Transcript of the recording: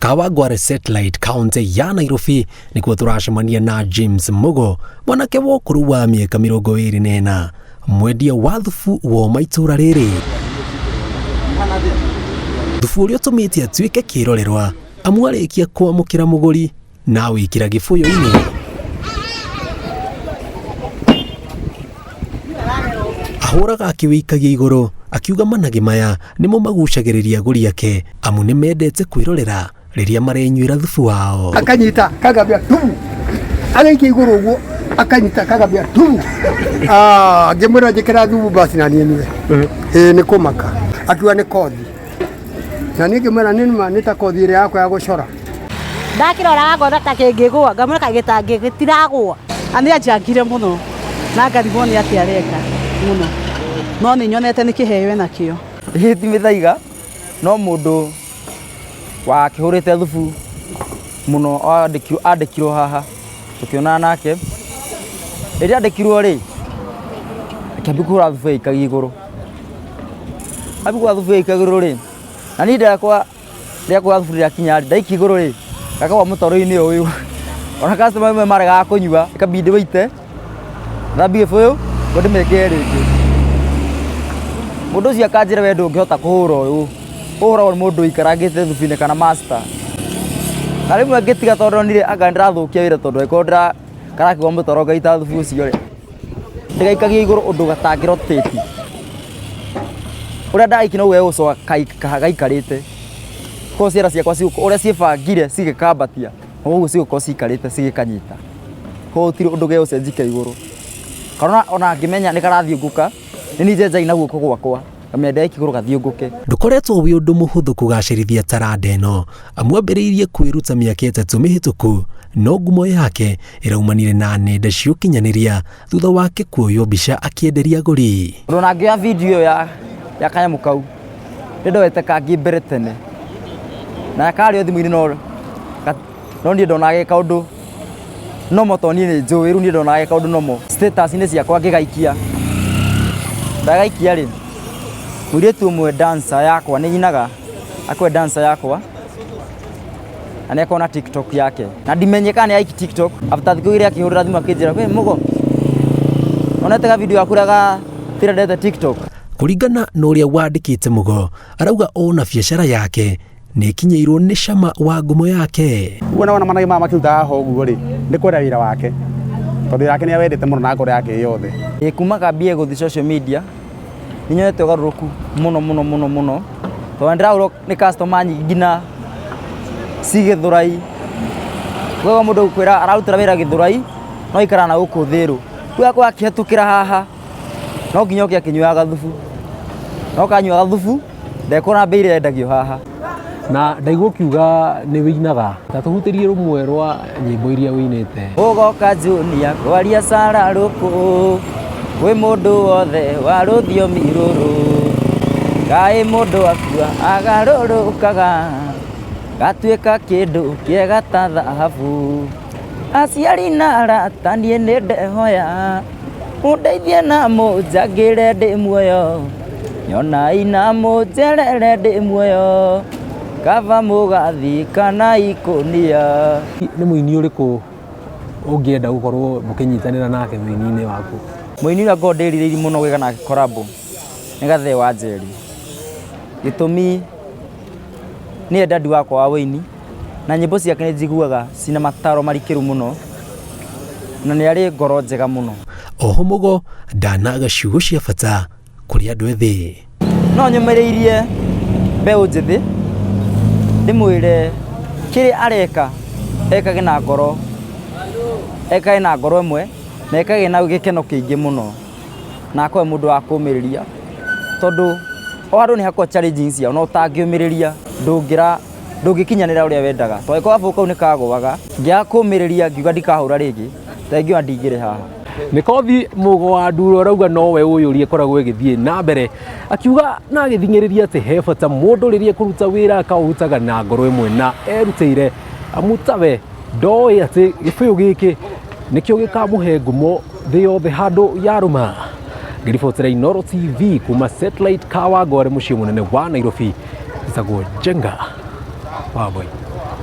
Kawangware Satellite, kaunti ya Nairobi, nĩkuo tũracemania na James Mugo, mwanake wa ũkũrũ wa mĩaka 24, mwendia wa thubu woma itũra rĩrĩ. Thubu ũrĩa ũtũmĩte atuĩke kĩrorerwa, amu arĩkia kwamũkĩra mũgũri na awĩkĩra gĩbũyũ-inĩ. Ahũraga akĩwĩikagia igũrũ, akiuga managĩ maya nĩmo magucagĩrĩria agũri ake, amu nĩmendete kwĩrorera rĩrĩa marenyuĩra thubu wao. Akanyita kagambia tu, agaikia igũrũ ũguo, akanyita kagambia tu. Ah, ngĩmwĩra njĩkĩra thubu basi na niĩ nyue. Ĩĩ, nĩ kũmaka. Akiuga nĩ kothi, na niĩ ngĩmwĩra nĩ ma, nĩ ta kothi ĩrĩa yakwa ya gũcora. Ndakĩroraga ngona ta kĩngĩgũa, ngamwĩra kaĩ gĩtangĩ gĩtiragũa. Na nĩ anjangire mũno na ngarigwo nĩ atĩa areka mũno, no nĩ nyonete nĩ kĩheo enakĩo. Ĩĩ ti mĩthaiga, no mũndũ wakĩhũrĩte thubu mũno andĩkirwo haha tũkĩonana nake. Rĩrĩa andĩkirwo rĩ, akĩambia kũhũra thubu ĩikagia igũrũ. Ambia kũhũra thubu ĩikagia igũrũ rĩ, na niĩ ndakwa rĩa kũhũra thubu rĩakinya rĩ, ndaikia igũrũ rĩ, gakagwa mũtaro-inĩ ũyũ. Ona customer amwe maregaga kũnyua, ĩkambidi wĩite, thambie gĩbũyũ, ngo ndĩmekĩre rĩngĩ. Mũndũ ũcio akanjĩra we ndũngĩhota kũhũra ũyũ, ũhũragwo nĩ mũndũ ũikarangĩte thubu-inĩ kana master. Na rĩmwe ngĩtiga tondũ ndonire anga nĩndĩrathũkia wĩra, tondũ angĩkorwo ndĩra karakĩgwa mũtaro ngaita thubu ũcio rĩ, ndĩgaikagia igũrũ ũndũ gatangĩ rotate. Ũrĩa ndagaikia noguo gegũcoka gaikarĩte. Koguo ciara ciakwa ũrĩa ciĩbangire cigĩkambatia, ũguo cigũkorwo ciikarĩte cigĩkanyita. Koguo gũtirĩ ũndũ gegũcenjia igũrũ. Kana ona ngĩmenya nĩ karathiũngũka, nĩ niĩ njenjagia na guoko gwakwa, ngamenya ndagaikia igũrũ gathiũngũke. Ndũkoretwo wĩ ũndũ mũhũthũ kũgacĩrithia taranda ĩno, amu ambĩrĩirie kwĩruta mĩaka 3 mĩhĩtũku, no ngumo yake ĩraumanire na nenda cia ũkinyanĩria thutha wake kuoywo mbica akĩenderia agũri. Ũndũ ona ngĩoya video ĩyo ya kanyamũ kau, nĩ ndoete kangĩ mbere tene, na karĩ o thimũ-inĩ, no niĩ ndonaga ge kaũndũ nomo, tondũ niĩ nĩ njũĩ, rĩu niĩ ndonaga ge kaũndũ nomo. Status-inĩ ciakwa ngĩgaikia, ndagaikia rĩ, mũirĩtu ũmwe dancer yakwa nĩ nyinaga, akwe dancer yakwa, na nĩ akoragwo na TikTok yake, na ndimenye kana nĩ aiki TikTok. After thikũ 2 akĩhũrĩra thimũ akĩnjĩra, we Mugo, onete ga video gaku ũrĩa gatirendete TikTok. Kũringana na ũrĩa wandĩkĩte Mugo, arauga ona biacara yake nĩ ĩkinyĩirwo nĩ cama wa ngumo yake. Ũguo naona managĩ maya makĩruta haha ũguo rĩ, nĩ kwenda wĩra wake, tondũ wĩra wake nĩ awendete mũno na ngoro yake yothe. Ĩ kuma kambie gũthiĩ social media, nĩ nyonete ũgarũrũku mũno mũno mũno mũno, tondũ nĩ ndĩrahũrwo nĩ customer nyingĩ nginya ci Gĩthũrai. Koguo mũndũ ũkwĩra ararutĩra wĩra Gĩthũrai, no aikaraga na gũkũ Thĩrũ. Rĩu akorwo akĩhetũkĩra haha, no nginya oke akĩnyuaga gathubu. No kanyua gathubu, ndekuona mbei ĩrĩa yendagio haha. Na ndaigua ũkiuga nĩ wĩinaga, ta tũhutĩrie rũmwe rwa nyĩmbo iria wĩinĩte. Ũgoka Junior kwaria cara rũkũ, kwĩ mũndũ wothe wa rũthiomi rũrũ, kaĩ mũndũ akua agarũrũkaga, gatuĩka kĩndũ kĩega ta thahabu. Aciari na arata niĩ nĩ ndehoya, mũndeithie na mũnjangĩre ndĩ muoyo, nyonai na mũnjerere ndĩ muoyo, kaba mũgathi kana ikũnia. Nĩ mũini ũrĩkũ ũngĩenda gũkorwo mũkĩnyitanĩra nake ũini-inĩ waku? Mũini ũrĩa ngoragwo ndĩrirĩirie mũno gwĩka nake collab nĩ Gathee wa Njeri. Gĩtũmi nĩwe dadi wakwa wa ũini, na nyĩmbo ciake nĩ njiguaga cina mataro marikĩru mũno, na nĩ arĩ ngoro njega mũno. Oho Mugo ndanaga ciugo cia bata kũrĩ andũ ethĩ. No nyũmĩrĩirie mbeũ njĩthĩ, ndĩmwĩre kĩrĩa areka ekage na ngoro, ekage na ngoro ĩmwe, na ekage na gĩkeno kĩingĩ mũno, na akorwo e mũndũ wa kũmĩrĩria, tondũ o handũ nĩ hakoragwo challenges ciao, na ũtangĩũmĩrĩria ndũngĩkinyanĩra ũrĩa wendaga. Tondũ angĩkorwo gabũyũ kau nĩ kagũaga, ngĩaga kũmĩrĩria ngiuga ndikahũra rĩngĩ, thengia ona ndingĩrĩ haha. Nĩ kothi Mugo wa Nduro arauga nowe ũyũria ĩkoragwo ĩgĩthiĩ na mbere, akiuga na agĩthing'ĩrĩria atĩ he bata mũndũ rĩrĩa ekũruta wĩra akaũrutaga na ngoro ĩmwe na erutĩire, amu tawe ndoĩ atĩ gĩbũyũ gĩkĩ nĩkĩo gĩkamũhe ngumo thĩ yothe handũ yarũma. Ngĩribotera Inooro TV kuma Satellite Kawangware, mũciĩ mũnene wa Nairobi, njĩtagwo Njenga Wambui.